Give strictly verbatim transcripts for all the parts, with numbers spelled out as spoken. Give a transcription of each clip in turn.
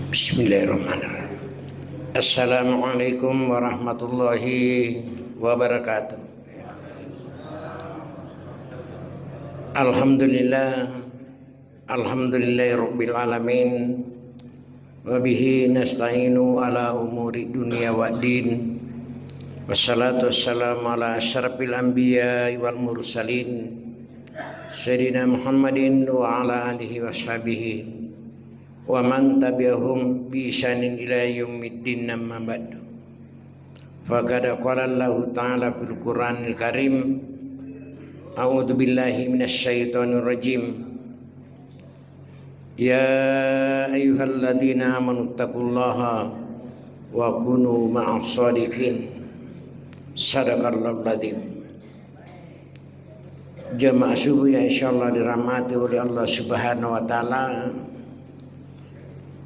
Bismillahirrahmanirrahim. Assalamualaikum warahmatullahi wabarakatuh. Alhamdulillah. Alhamdulillahi rabbil alamin. Wa bihi nasta'inu ala umuri dunya waddin. Wassalatu wassalamu ala asyrafil anbiya'i wal mursalin, Sayyidina Muhammadin wa ala alihi wa sahbihi wa man tabi'ahum bi ihsanin ila yaumiddin, amma ba'du. Faqad qala Allahu ta'ala fil Qur'anil Karim, a'udzu billahi minasy syaithanir rajim. Ya ayyuhalladzina amanu taqullaha wa kunu ma'as shadiqin. Sadaqallahul adzim. Jamaah subuh yang insyaallah dirahmati oleh Allah Subhanahu wa Ta'ala,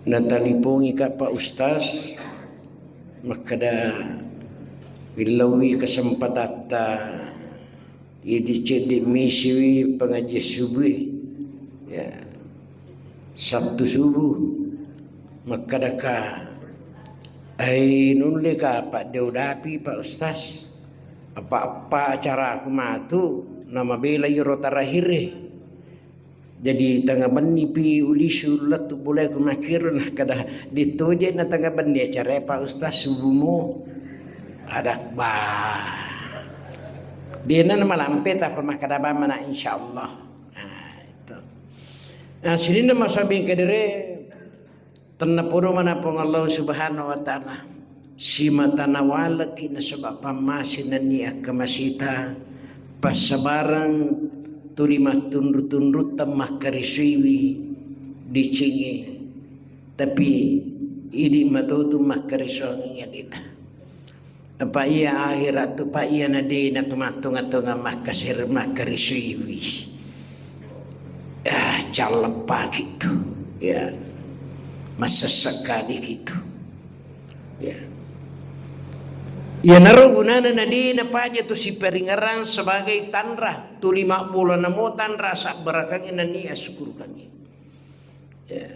natalipongi ka Pak Ustaz, makkeda, "Willauwi kesempatatta, idi cedde misiwi pengajian subuh." Ya. Sabtu subuh, makkedaka, "Ai, nulle ka, Pak, deudapi, Pak Ustaz. Apa-apa acaraku matu, namabela iyaro terakhir e. Jadi, tengnga benni pi ulisu lettu boleku makkiro." Nakkeda, "Dittoje na tengnga benni acara, Pak Ustaz, subuhmu." Adak, bah. Dena malampe, tapi makkeda bamana, insyaallah. Nah, itu. Nah, sininna masabing kedere, tennapodo mana Puang Allah Subhanahu wa Ta'ala. Simata nawaleki nasaba pammase nenni akkamasita, passabarang tuli mattunru-tunrutta makkarisuiwi dicingi, tapi idi matotu makkarisuangi adita. Apa iya akhirat tu, Pak, iya na de na tu mattonga-tonga makkasir-, makkarisuiwi. Ah, calleppaki tu. Ya. Masessekkadiki tu. Ya. Iyanaro gunana na de na paja tu siparingerang sebagai tanra, tuli mabbola namo tanra sabbarakangi nani asukkurukangi. Ya.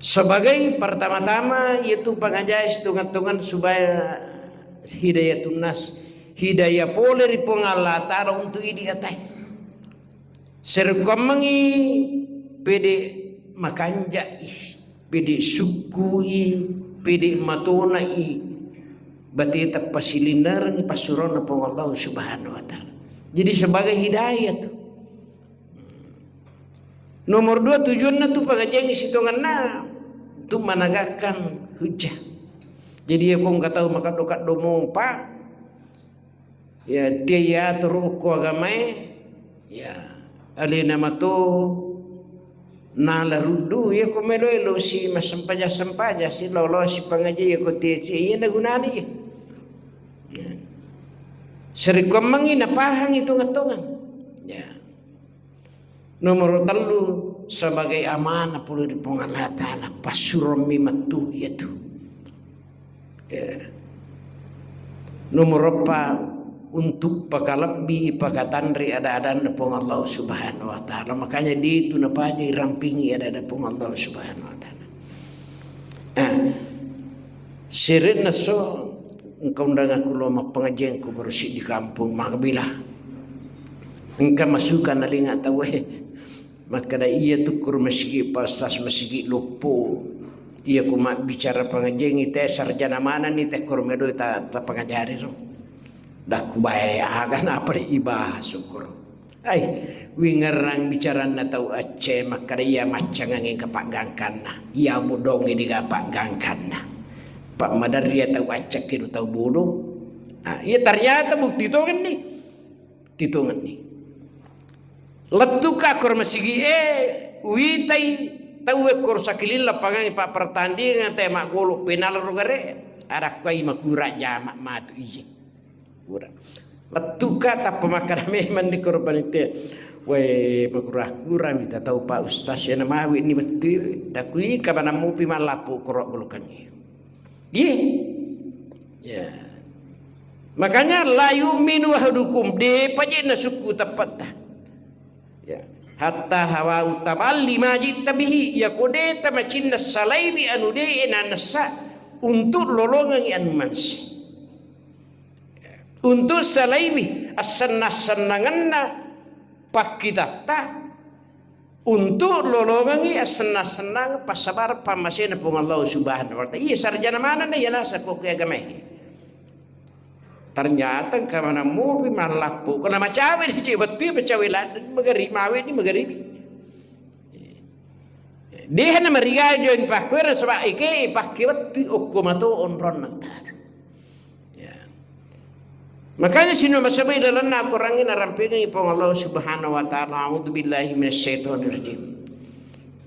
Sebagai pertama-tama, yaitu pangajai sitongan-tongan supaya hidayatun nas, hidayah pole ri Puang Allah Ta'ala untuk idi atai. Serekkuammengi pede makanjai, pede sukkui, pede matonai, bateta pasilinnerengi passuronna Puang Allah Subhanahu wa Ta'ala. Jadi sebagai hidayah tu. Nomor dua, tujuanna tu pangajiangngi sitongenna tu manegakkan hujjah. Jadi, ya, ko engka tau makeddo-keddo mopa, ya, tia yatoro okko agamae, ya, alena mato nala ruddu, ya, ko melo-elo si massempajang-sempajang, si lolo si pangaji, ya, ko tia ci, iya na gunana, ya. Ya. Serekkuammengi napahangi tongeng-tongeng. Ya. Nomor tellu, sebagai amanah pole ri Puang Allah Ta'ala, passurommi mettu iyatu. Ya. Nomor eppa, untuk pakalebbi, pakatanre ada-adanna Puang Allah Subhanahu wa Ta'ala. Makanya de tu napaja irampingi ada-ada Puang Allah Subhanahu wa Ta'ala. Nah, serenna so engka undangan ku lo mappengajian ku baru siddi kampung, maga bila. Engka masukan nalinga tauwe. Makkeda, "Iya tu koro masigi, Pak Ustaz, masigi loppo. Iya ku mabbicara pangajiangngi te sarjana manenni te koro medoi ta, tapangajari ro." Dakku bae aga napa ibahas koro. Ai, wingerrang bicaranna tau Aceh, makkeda iya maccangangnge ka paggangkanna. Iya bodongnge de ga paggangkanna. Pak maderri iya tau Aceh kiro tau bodo. Ah, iya ternyata bukti tongenni. Titongenni. Lettuka koro masigi'e, uwitai tauwe koro sakilillang pangai pa pertandingan te maggolo penal ro gare. Ada kuai makura jama matu iji. Kura. Lettuka tappa makkada memang di koro panitia. We, makura-kura mita tau Pak Ustaz ya namawi ni bettui. Dakui kabanang mupi mallapu koro golokangi. Iye. Ya. Makanya la yu'minu ahadukum, de paje nasukku teppetta. Ya. Atta hawa utaballi ma ji'ta bihi, iyako de tamacinna salaiwi anu de e nanessa untuk lolongengi anu mansi. Untuk salaiwi assennang-sennangenna pakkitatta, untuk lolongengi assennang-sennang passabareng pammasena Puang Allah Subhanahu wa Ta'ala. Iya sarjana manenna iya naseng ko agamae. Ternyata engka maneng mopi mallappo. Ko namacawe di cewek wettu, macawe ladde magari, mawe di magari. Deha na marigaga join pakkuera sebab ike pakke wettu okko mato onronna taro. Ya. Makanya sino masabai dalam Al-Quran ini narampekan Puang Allah Subhanahu wa Ta'ala. A'udzubillahi minasyaitonirrajim.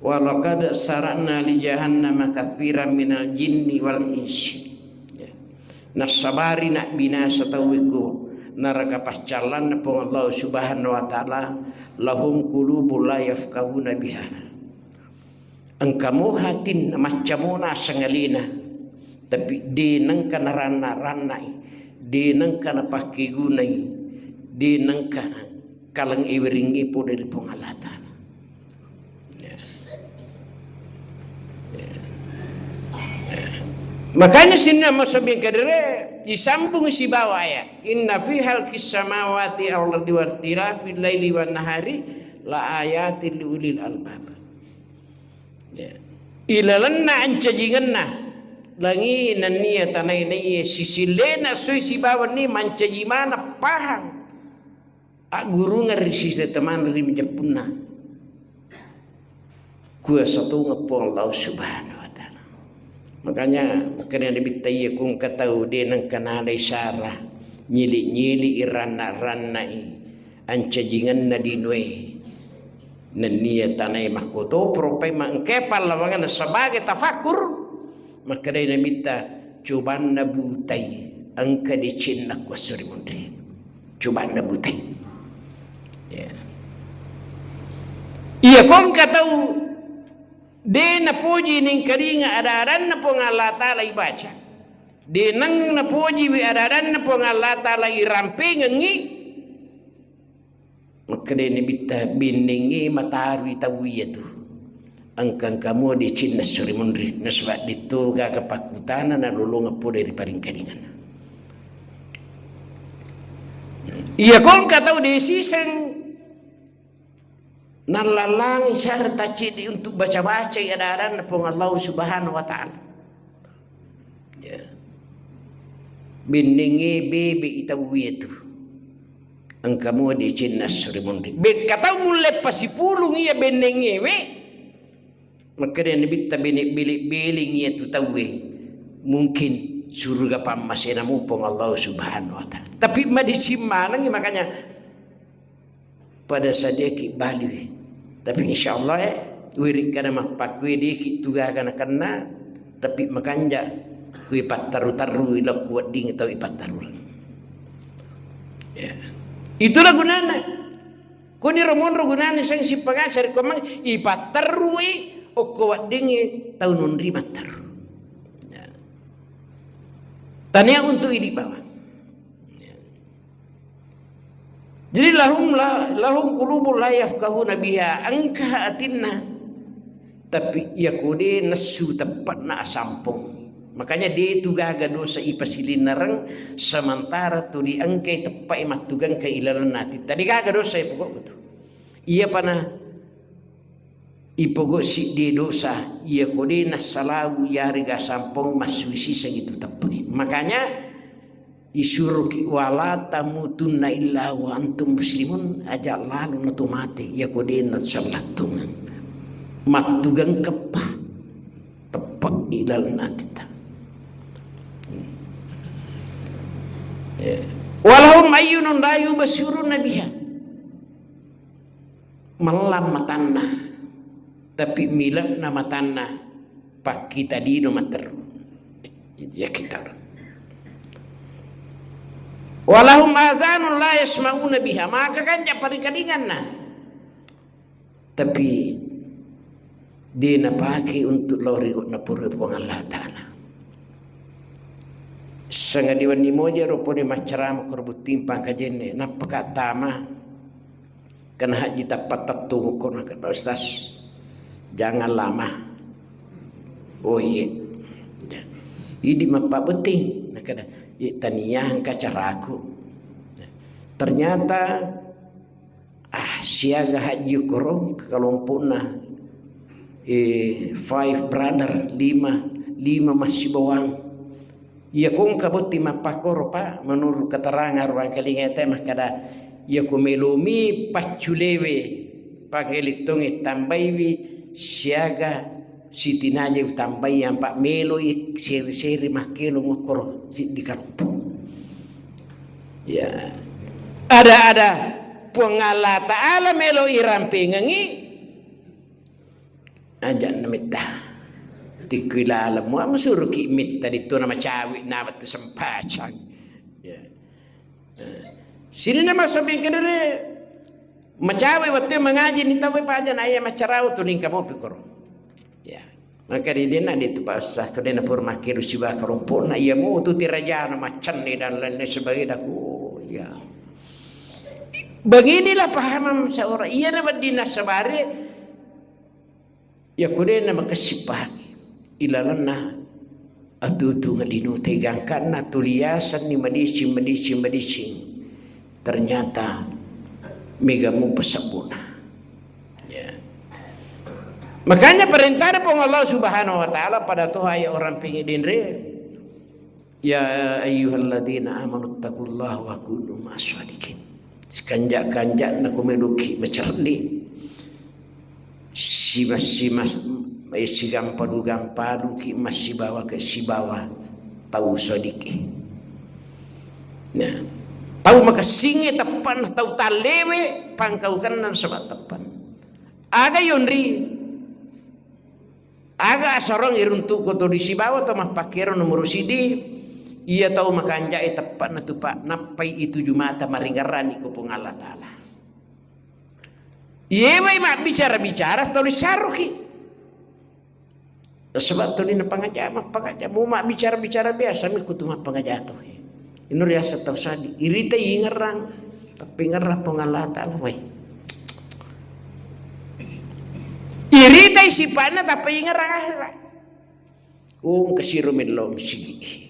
Walaqad sara'na li jahannama katsiran minal jinni wal insi. Ya. Nassabari nabbinasa tauwe ku naraka paccallanna Puang Allah Subhanahu wa Ta'ala, lahum qulubun la yafqahuna biha. Engka mo hatinna, maccamona asengalena, tapi de nengka naranna-rannai, de nengka napakkegunai, de nengka kaleng iweringngi pole ri Puang Allah Ta'ala. Ya. Ya. Makanya sinna masabbing kadere disambung sibawa ayat, inna fi khalqis samawati wal ardi wakhtilafil laili wan nahari la ayatin li ulil albab. Ya. Ilalenna ancajingenna langi nenniya tanae naiye sisillena sui sibawa ni mancaji maneng pahang. Aggurungeng ri sisi teman ri majeppunna. Kuasa tongeng Puang Allah Subhanahu wa Ta'ala. Makanya, makanya Nabitta iya kungka tau de nengka nalai sara, nyili-nyili i ranna-rannai, ancajingenna dinue. Nenniya tanae makkotopro pai ma engkae pallawangenna sebagai tafakkur, makkedai Nabitta, cobanna butai engka decenna kuasso ri munri. Cobanna butai. Ya. Iya ko engka tau de napoji nengkalinga ada-adanna Puang Allah Ta'ala ibaca. De nang napojiwi ada-adanna Puang Allah Ta'ala irampengengngi. Makkedai Nabitta, bennengnge matarui tau iyatu. Engka-engka mua decenna esso ri munri, nasaba detto gaga pakkutana nalolongeng pole ri paringkalinganna. Iya ko engka tau desiseng nallallangi syahri taccedde untuk baca-bacai ada-adanna Puang Allah Subhanahu wa Ta'ala. Ya. Bennengnge bebe i tau iyatu. Engka mua decenna esso ri munri. Bekka tau mulle pasipulung iya bennengngewe. Makkeda Nabitta bene-, bele-, beleng iyatu tauwe. Mungkin suruga pammasena mu Puang Allah Subhanahu wa Ta'ala. Tapi madeceng manengngi, makanya pada sadiaki baliwi. Tapi insyaallah, eh, wirikkana mappakkue deki tugaga nakenna, tapi makanja kui pattarru-tarru ilokku wedding tau ipattarureng. Ya. Itulah gunana. Kuniro monro gunana seng sipangaca ri komang ipattarrui okko weddingngi tau nonri mattarru. Ya. Tania untuk idi bawang. Ya. Jadi lahum la, lahum qulubun la yafqahuna biha, engka atinna, tapi iya kode nessu teppe'na asampong. Makanya de tu gaga dosa ipasilinnereng sementara tu diengkai teppe'i mattugengka ilalenna atitta. De gaga dosa ipogokku tu. Iya pana Ipogo siddi dosa, iya ko de nassalau, iyarega sampong massuisiseng itu teppe'i. Makanya isuruki, "Wala tamutunna illa wa antum muslimun," aja lalo natu mate, iya ko de nasallattungeng. Mattugeng keppa, teppe'i laleng atitta. Ya. Walahum ayyunun la yubsiruna biha. Mellang matanna, tapi mile'na matanna pakkita lino matteru. Ya kita. Walahum azanun la yasma'una biha, maka kanja parikalinganna. Tapi de napake untuk lao ri gau' napurui Puang Allah Ta'ala. Sangadi wenni moja ro pole maccarama ko ro botting pangkajenne, nappaka tama. Karena haji tappa tattungo ko, nakada, "Pak Ustaz, jangan lama." "Oh iya." Idi mappabetting, nakada, "Iya, tania engka caraku." Ternyata, ah, siaga haji koro kelompokna, eh, five brother, lima, lima masih bawang. Iya ko engka botting mappakkoro, Pak, menurut keterangan ruang kelinga te makkada, iya ko melomi pacculewe, panggelittongnge tambaiwi siaga sitinaja tambai, ampa meloi seri-seri makkelo ngokkoro siddi kalompo. Ya. Ada-ada Puang Allah Ta'ala melo irampengengi, Aja' na metta. Tikkui laleng mua musuruki metta dittu na macawe' na wettu sempajang. Ya. Eh, sininna masobbing kedere macawe' wettu mangaji ni tauwe paja na iya macarau tu ningka mopi koro. Ya. Maka di dena ditu pasah kedena pur makkelu siba kelompokna iya mo tu tirajana macanne dan lain-lain sebagainya. Oh, ya. Beginilah pahaman seorang iya na wedding nasabari. Iya ko de' na makessing pahangi ilalenna atutu ngalino tegangkanna tuliasanni madeceng, madeceng, madeceng. Ternyata mega mupa sabbuna. Ya. Makanya perintah Puang Allah Subhanahu wa Ta'ala pada toha ya orang pengen denre. "Ya ayyuhalladzina amanu taqullaha wa kunu ma'as shadiqin." Sikanja-kanja'na ko meloki macerdi. Simas-simas, eh, sigampalu-gampaluki massibawa ke sibawa tau sodiki. Nah, tau makessinge teppanna, tau tallewe pangkaukenna sebab teppanna. Aga yonri Aga asorong iruntu'ko tuli sibawa to mappakkero nomoro sidi, iya tau makanja'e teppa'na tu, Pak, nappai ituju mata maringerrani ko Puang Allah Ta'ala. Iyewai mabbicara-bicara tuli saroki. Sebab tuli napangaja, mappangaja, mu mabbicara-bicara biasa mi kutu mappangaja to. Ino riaseng tau sadi, iritai ingerrang, tapi ingerrang Puang Allah Ta'ala, wai. Iritai sipa'na, tapi ingerrang akhirat. Oh, kasiro melong sigi.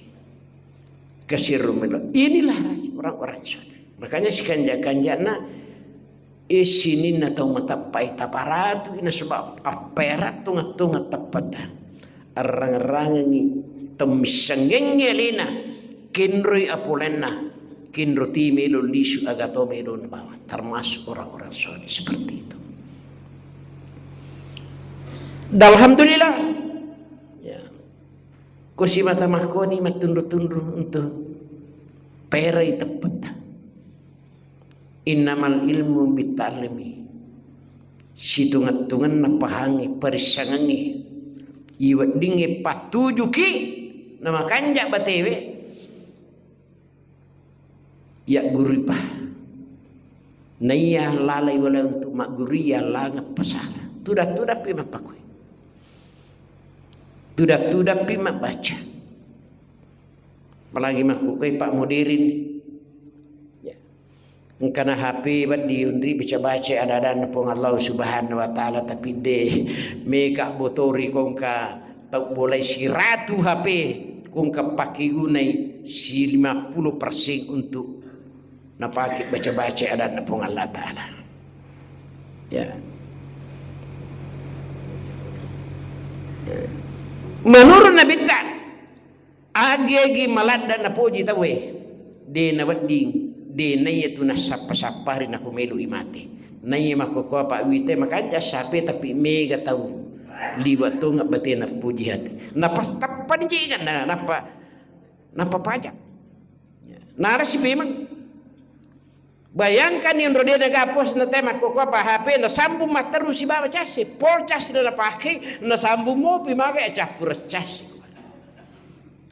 Kasiro melong. Inilah rahasia orang-orang soleh. Makanya sikanja-kanjana, eh, sininna tau matappai taparatu, ina sebab appera tunga-tunga tappata. Arrang-rangengi temmissengengnge alena, kenroi apolenna, kenro ti melo lisu aga to melo nabawa, termasuk orang-orang soleh seperti itu. Dan alhamdulillah, ya, ko simata makkoni mattunru-tunru untuk perai teppetta. Innamal ilmu bitta'allimi. Situnga-tunganna pahangi, parissangangi, iweddingngi pattujuki namakanja batewe, yaggurui pa. Naiya lalai wala untuk maggurui, yallangeng pasala. Tuda-tudappi mappakui. Tuda-tudappi mabbaca. Apalagi makkukue Pak, modern. Ya. Engkana H P wedding unri baca-baca ada-adanna Puang Allah Subhanahu wa Ta'ala, tapi de meka botori kongka tau bolai siratu H P kongka pakegunai si lima puluh persen untuk napake baca-baca adanna Puang Allah Ta'ala. Ya. Menurut Nabitta, agi-agi maladda napoji tauwe, de nawedding, de naiya tu nassappa-sappari nako meloi mate. Naiya makkokkoa Pak Wite makanja sape tapi mega tau liwa tonga bate napoji hati. Napastappa ni jiga na nappa nappa pajak. Narasi memang. Bayangkan yonro de naga pos na te makkokkoa pa H P nasambung matteru sibawa casi, pol casi na napake nasambung mopi mage cappura casi.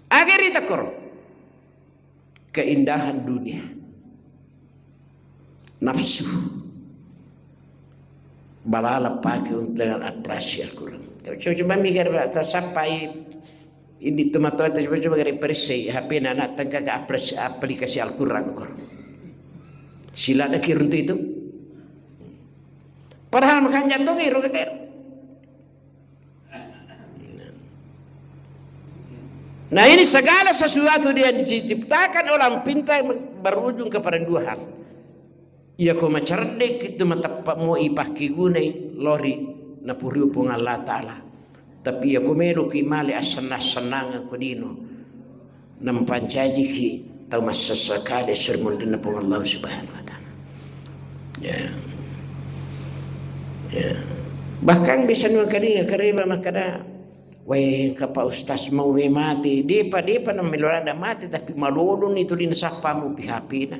Aga rita koro? Keindahan dunia. Nafsu. Balala pake untuk dengan operasi Al-Quran. Coba, coba mikir, tasappai ini tomatoa itu coba-coba gare perse H P na anak tengka ke aplikasi, aplikasi Al-Quran koro. Sila ada kirun itu. Padahal makanja' tongeng ro gagaero. Nah, ini segala sesuatu yang diciptakan oleh pinta berujung kepada dua hal. Iyako macerdik itu mateppa mo ipakkigunai lori napuriu Puang Allah Ta'ala. Tapi iyako meloki male assenna-sennangeng ko dino, nampancajiki tau massessakale seri monrinna Puang Allah Subhanahu wa Ta'ala. Ya. Ya. Bahkan bisa nua kalinga kareba makkada, "Wai, engka pa ustaz mau we mate, depa, depa namelo ladda mate, tapi maloloni tuli nasappamu pi H P-na."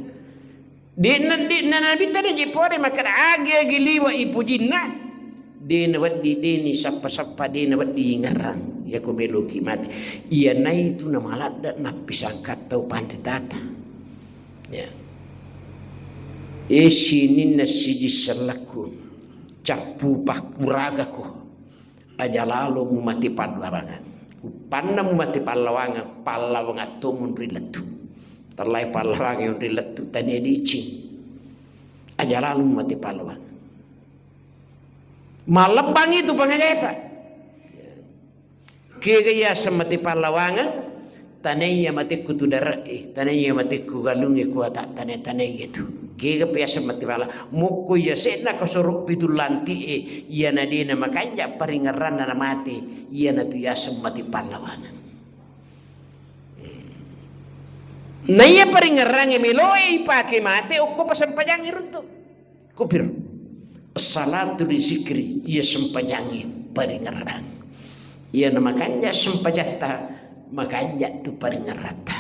De'na, de'na nabitta naje pole makkada, "Agi-agi liwa ipujinna." De nawedding, de ni sappa-sappa, de nawedding ingerrang. Iyako meloki mate. Iyanaitu namaladda nappisangka tau panritata. Ya. E sininna siji sellekku, cappu pakkuragako. Aja lalo mumate pallawangeng. Uppanna mumate pallawangeng, pallawangeng to munri lettu. Tellai pallawangeng unri lettu, tania dicing. Aja lalo mumate pallawangeng. Mallebbang itu pangajae, Pak. Kega yaseng mate pallawangeng, tanaiya matekku tu dare'e, tanaiya matekku galungnge kuata, tane-, tanaiya tu. Kega pa yaseng mate palla-, mukko yase'na kasoro pitu lanti'e, iyana dena makanja paringerranna namate, iyanatu yaseng mate pallawangeng. Naiya paringerrangnge meloe ipake mate, okko pasempajangngi runtu. Kupiro? Salatu li zikri, iya sempajangnge paringerrang. Iya namakanja sempajatta, makanja tu paringerratta.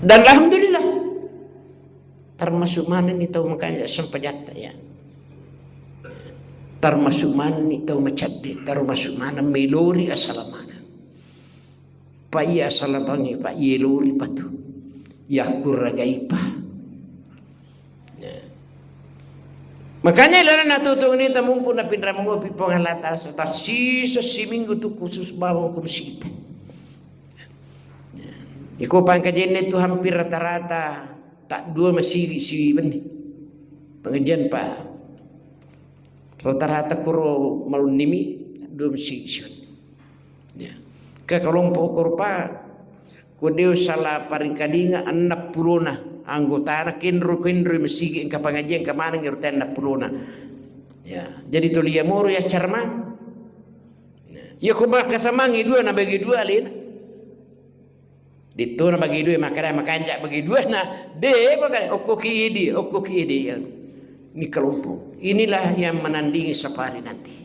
Dan alhamdulillah, termasuk manenni tau makanja sempajatta, ya. Termasuk manenni tau macadde, termasuk maneng melori asalamakeng. Pa iya asalabangngi, pa iya lori patu. Iya kurragai pa. Ya. Makanya ilalenna tutung ini tamumpu napinrang mengopi Puang Allah Ta'ala serta sisa siminggu tu khusus bawang ku masjid. Ya. Iko pangkajenna itu hampir rata-rata tak dua masigi siwenni. Pengajian pa rata-rata kuro malunnimi dua masigi siwenni. Ya. Ke kelompok kurpa, ko deo salah paringkalinga enneng pulona anggotana kenro-kenro masigi engka pengajian engka maneng ero enneng pulona. Ya, jadi tuli iya moro ya carmang. Ya, iya ko makkasamangi dua na bagi dua alena. Ditto na bagi dua makanya makanja bagi dua na de makanya okko ki idi, okko ki idi ya. Ini kelompok. Inilah yang menandingi safari nanti.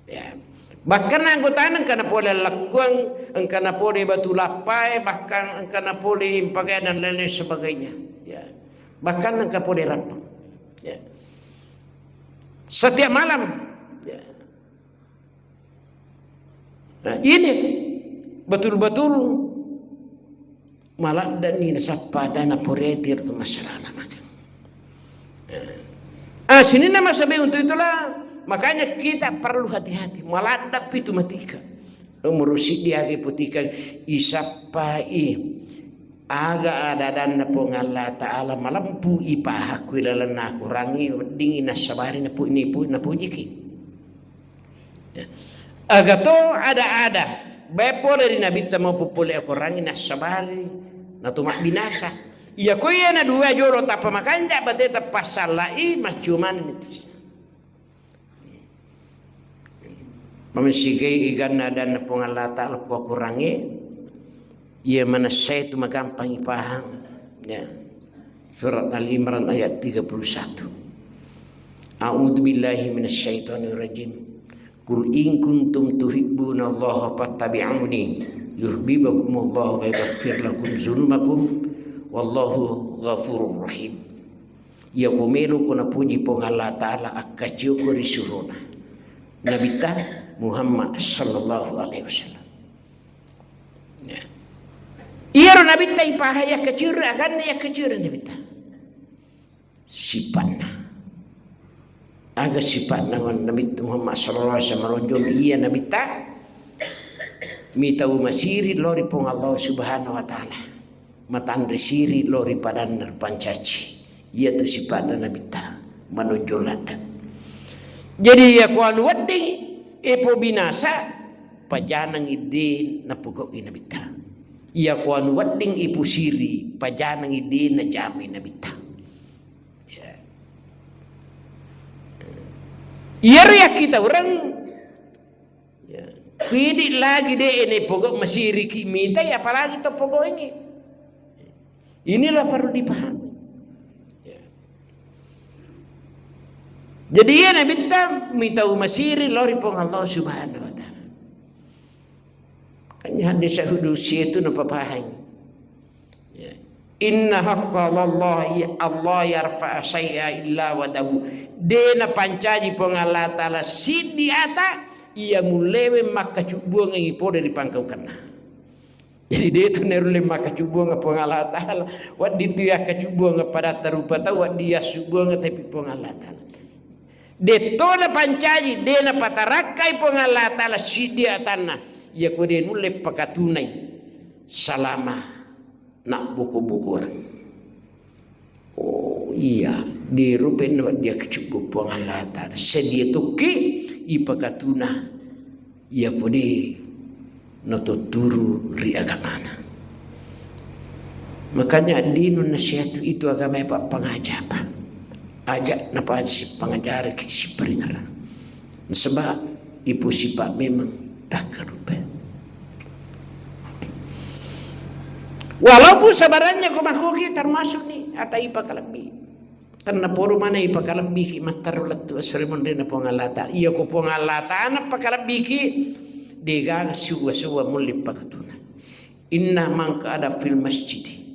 Ya. Bahkan anggotana engka na pole lakkuang, engka na pole batu lappae, bahkan engka na pole impagaya dan lain-lain sebagainya. Ya. Bahkan engka pole rappang. Ya. Setiap malam. Ya. Nah, ini betul-betul maladdenni nasappa tana poreti ro masalah maka. Eh. Ah, sininna masabe untuk itulah makanya kita perlu hati-hati. Maladda pitu matika. Umur siddi agi putika isappai aga ada-adanna Puang Allah Ta'ala malempu ipaha ku ilalenna Akorangnge weddingi nassabari napu-, nipu-, napujiki. Ya. Agato ada-ada bae pole ri nabitta mau pole Akorangnge nassabari natu mabbinasa. Iya ko iya na dua jolo tappa makanja bate tappa sallai maccuman nitsi. Mamessigai iganna adanna Puang Allah Ta'ala ko Akorangnge. Iya manessai tu magampang ipahang. Ya. Surat Ali Imran ayat tiga puluh satu. A'udzu billahi minasyaitonir rajim. Qul in kuntum tuhibbunallaha fattabi'uni yuhibbukumullahu wa yaghfir lakum dzunubakum wallahu ghafurur rahim. Iya ko melo ko napuji Puang Allah Ta'ala akkacio ko ri surona Nabitta Muhammad sallallahu alaihi wasallam. Ya. Iyaro Nabitta ipaha yakkaciuri, aganna yakkaciuri Nabitta. Sipa'na. Aga sipa'na Nabitta Muhammad sallallahu alaihi wasallam, malonjong iya Nabitta mitau masiri lori Puang Allah Subhanahu wa Ta'ala. matanre siri lao ri padanna ripancaji. Iyatu sifatna Nabitta, manonjol ladde. Jadi, iya ko anu wedding, e, pobinasa, pajanangi de napogau'i Nabitta. Iya ko anu wedding ipu siri, pajanangi de najamai Nabitta. Ya. Iyaro yakkitaureng, ya, ku idi lagi de napogau masiriki mitai, apalagi to pogoingi. Inilah perlu dipahami. Ya. Jadi, iya Nabitta mitau masiri lao ri Puang Allah Subhanahu wa Ta'ala. Kan hadis Qudusi itu napapahang. Ya. Inna haqqa Allah, Allah yarfa syai'a illa wadahu. De napancaji Puang Allah Ta'ala siddi ata, iya mullewe makkacubbuangengngi pole ri pangkaukenna. Jadi, de tu narulle makkacubbuang Puang Allah Ta'ala. Wedding tu yakkacubbuang pada tarupa tau, wedding yassubbuang tapi Puang Allah Ta'ala. De to napancaji, de napatarakkai Puang Allah Ta'ala siddi atanna. Iya ko de nulle pakatunai salama nabbuku-bukureng. Oh iya, de rupenna wedding yakkacubbu Puang Allah Ta'ala. Sedia tokki ipakatuna iya ko de natotturu ri agamana. Makanya ad-dinu nasihatu itu agama e pappangaja apa? Aja napaja sipangajara ki siparingara. Nasaba ipu sipa memang takkalupa. Walaupun sebenarnya ko makkoki termasuk ni ata ipakalebbi. Karena poro mana ipakalebbiki matteru lettu asri monrena Puang Allah Ta'ala. Iya ko Puang Allah Ta'ala pakalebbiki, degaga siwa-siwa mulle pakatuna. Inna man qa'ada fil masjidi.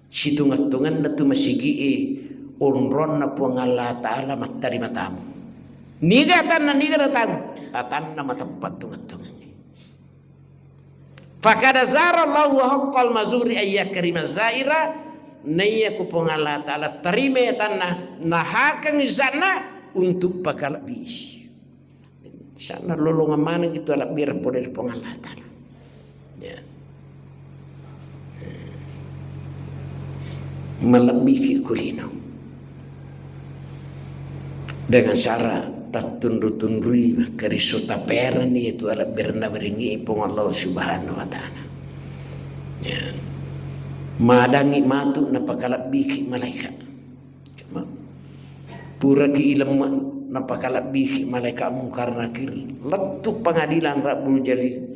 Situnga-tunganna tu masigi'e onronna Puang Allah Ta'ala mattarima tamu. Niga atanna, niga atanna? Atanna mateppa tunga-tungangnge. Fakada zarallahu wa haqqal mazuri ayyakrima zaira. Naiya ku Puang Allah Ta'ala tarima atanna, nahakeng izanna untuk pakalebbi. Sanna lolongeng maneng itu alebbireng pole ri Puang Allah Ta'ala. Ya. Malebbiki kulino. Dengan syarat tattunru-tunrui makkariso taperani itu alebbirenna werengi Puang Allah Subhanahu wa Ta'ala. Ya. Madangi matu napakalebbiki malaikat. Puraki ilemme napakalebbiki malaikat Mungkar Nakir. Lettu pengadilan Rabbul Jalil.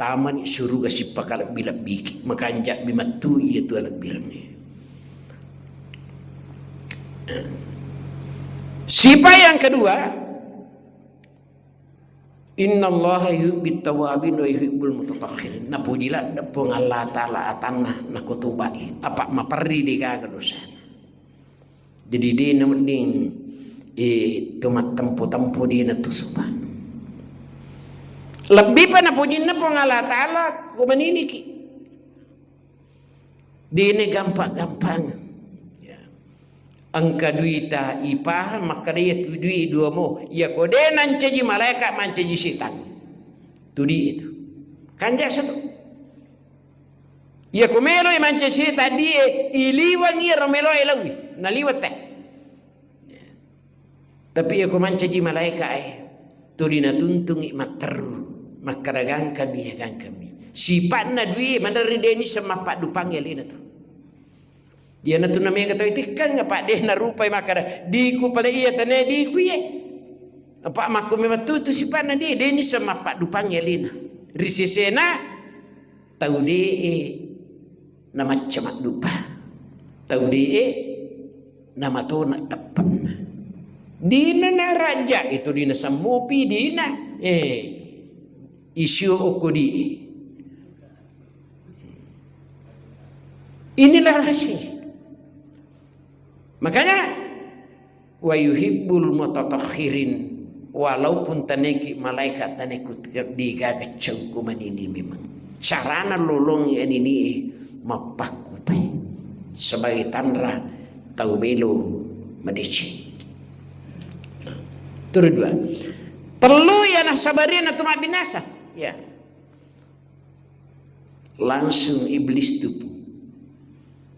Tamani suruga sipakalebbi-lebbiki. Makanjabbi mattu iya tu alebbirengnge. Sifat yang kedua, innallaha yuhibbit tawwabin wa yuhibbul mutatahhirin. Napuji ladde Puang Allah Ta'ala atanna nakotobai. Apa maperri degaga dosana. Jadi de nawedding, eh, to mattempo-tempo de natusupa. Lebbi pa napujinna Puang Allah Ta'ala ko maniniki. Dene gampang-gampang. Ya. Engka duita ipahang makkeda iya tu dui dua mo. Iya ko de nancaji malaika mancaji setang. Tu di itu. Kanja satu. Iya ko meloi mancaji setang die iliwang iyaro meloe lawi. Naliwat teh. Tapi iya ko mancaji malaika e, tuli natuntungi matteru, makkeda gangkami, ya gangkami. Sipa'na dui maneng ri deni semappaddupangi alena tu. Iyanatu namega tau itikkeng, apa de narupai makkeda, diku pale iya tane diku iye. Apa makku memang tu, tu sipa'na di, deni semappaddupangi alena. Ri sesena, tau de'e namacca maddupa, tau de'e namatona teppenna. Dina naraja itu, dina semmupi, dina, eh, isio okko di'e. Inilah rahasia. Makanya, wa yuhibbul mutatahhirin, walaupun taneki malaikat taneku digaga cengku manini memang. Carana lolongi anini e mappakkupai sebagai tanra tau melo madeceng. Turu dua. Tellu iya nasabari na tu mabbinasa. Ya. Langsung iblis tupu.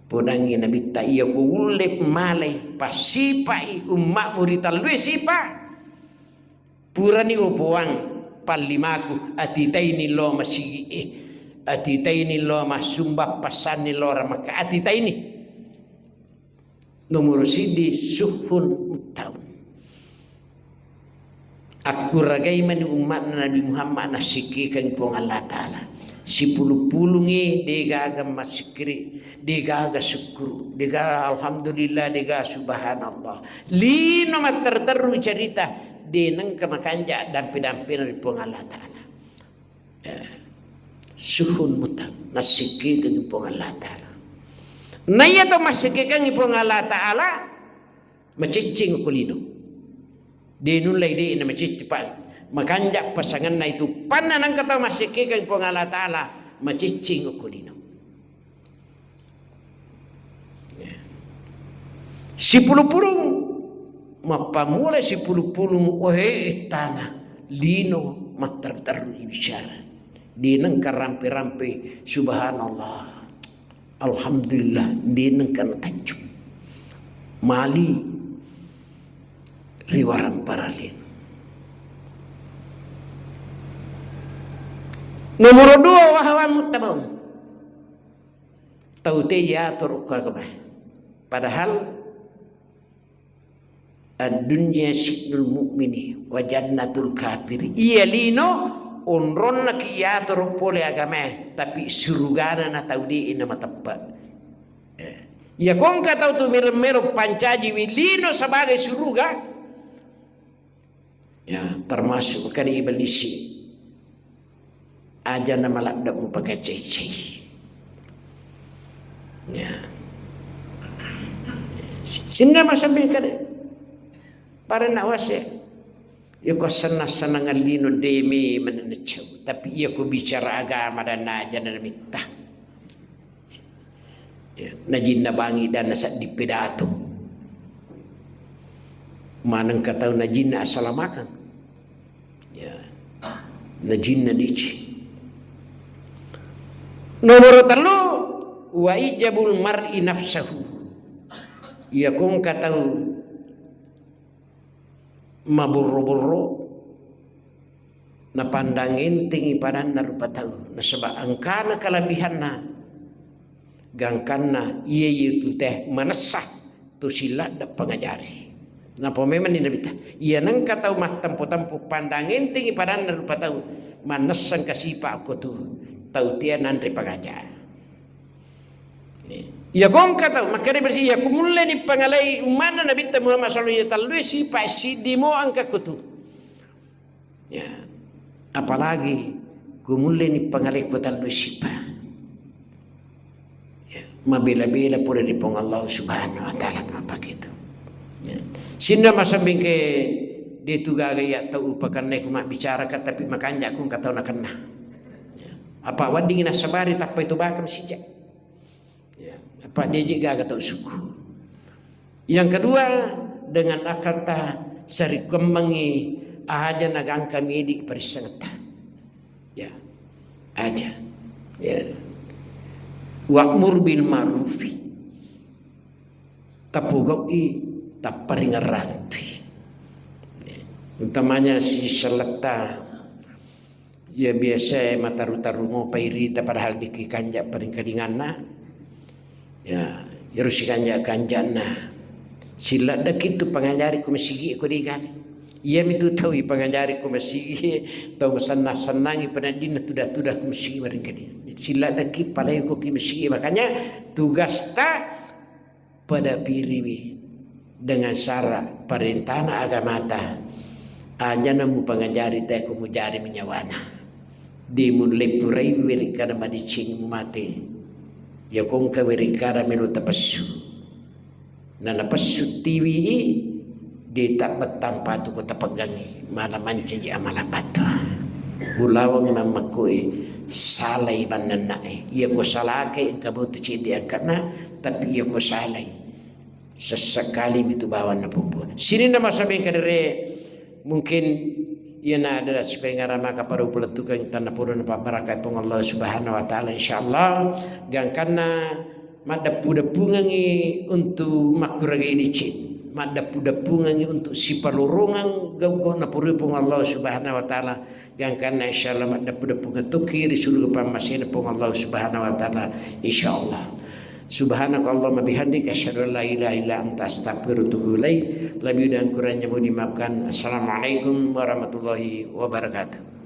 Podangngi Nabitta, iya ko ulle malai passipa'i umma'mu ri tellue sipa. Purani o Puang, pallimaku, atitaini lo masigi'e, atitaini lo massumba passanni lo ramakka, atitaini. Nomoro siddi, suhun muttaun. Akkuragai mani umma'na Nabi Muhammad nassikkikeng Puang Allah Ta'ala. Sipulung-pulungi degaga massikkiri, degaga syukuru, degaga alhamdulillah, degaga subhanallah. Lino matterru-terru cerita, de nengka makanja dampe-dampena ri Puang Allah Ta'ala. Eh, suhun muttaun, nassikkikeng Puang Allah Ta'ala. Naiya to massikkikeng Puang Allah Ta'ala, maciccing ko lino. De nullai de na maciccing, pa makanja pasanganna itu. Panna nengka tau massikkikeng Puang Allah Ta'ala, maciccing ko lino. Sipulung-pulung, mappamula sipulung-pulung, ohe, tana, lino, matterru-terru bicara. De nengka rampe-rampe, subhanallah, alhamdulillah, de nengka natajju. Mali ri warang paralin. Nomoro dua, wa hawa muttabaun. Tau te yatoro ko agama. Padahal ad-dunya sijnul mu'mini wa jannatul kafiri. Iya lino onronna ki yatoro pole agamae, tapi surugana na tau de na mateppe. Eh, iya ko engka tau tu melo-melo pancaji wi lino sebagai suruga. Ya, termasuk kali iblisi. Aja na maladde mupakacai-cai. Ya. Sinna masambi kade. Pada nak wase. Iya ko senang-senang lino demi menenecau. Tapi iya ko bicara agama dan aja na mitta. Ya, najinna bangi dan nasaddi pidato. Manengka tau najinna assalamakeng. Ya, najinna dici. Nomoro tellu, wa ijabul mar'i nafsahu. Iya ko engka tau maborro-borro, napandang entengi padanna rupa tau, nasaba engkana kelebihanna, gangkanna iya itu teh manessa tu siladda pangajari. Napa memang ni Nabitta, iya nengka tau mattempo-tempo pandang entengi padanna rupa tau, manessa engka sipa ko tu tau tia nanre pangaja. Iya ko engka tau makkeda bersi, iya ko mulle ni pangalai ummana Nabitta Muhammad sallallahu alaihi wasallam, iya tellue sipa siddi mo engka ko tu. Ya, apalagi ko mulle ni pangalai ko tellue sipa. Ya, mabela-bela pole ri Puang Allah Subhanahu wa Ta'ala mapake itu. Ya. Sinna masambingke de tu gaga iya tau upakennai ku mabbicara ka, tapi makanja ku engka tau nakenna. Ya. Apa wedding nasabari tappa itu bakam sija. Ya, apa deje gaga tau suku. Yang kedua, dengan akal ta sarikemmengi aja nagangka midi parissengetta. Ya, aja. Ya. Wa'mur bil ma'rufi. Tapogau'i, tapparingerrangtui. Ya. Utamanya si selletta. Ya, biasa mataru-taru mopai rita padahal diki kanja paringkalinganna. Ya, iyaro sikanja-kanjanna. Siladdaki tu pangajari ko masigi ko dega. Iya mitu tau ipangajari ko masigi, tau masenna-sennangi peneddinna tuda-tuda ko masigi maringkalinga. Siladdaki palai ko ki masigi. Makanya tugasta pada piriwi dengan syarat parentana agamata, ajana mupangajari tae ko mujari menyawana. Di mulle purai wirikkada madicing mate. Ya kongka wirikkada melo tapessu. Na napessu tiwi i, de tabbettang patu ko tapeggangi. Mala mancaji amala patu. Ulaweng mammakkoe salai bannannae. Iya ko salakai engka botu cedde angkana, tapi iya ko salai sesekali mitu bawang napobbu. Sininna masabeng kadere mungkin iyana ada sipengarang maka pada upelettukeng tanna podo napabarakai Puang Allah Subhanahu wa Ta'ala, insyaallah. Gangkanna Maddeppu-deppungengngi untuk makkuragai deceng, maddeppu-deppungengngi untuk sipalorongeng gau-gau napurui Puang Allah Subhanahu wa Ta'ala, gangkanna insyaallah maddeppu-deppungeng tokki ri suruga pammasena Puang Allah Subhanahu wa Ta'ala, insyaallah. Subhanakallahumma bihamdika, asyhadu an la ilaha illa anta, astaghfiruka wa atubu ilaik. Lebih dan kurangnya mohon dimaafkan. Assalamualaikum warahmatullahi wabarakatuh.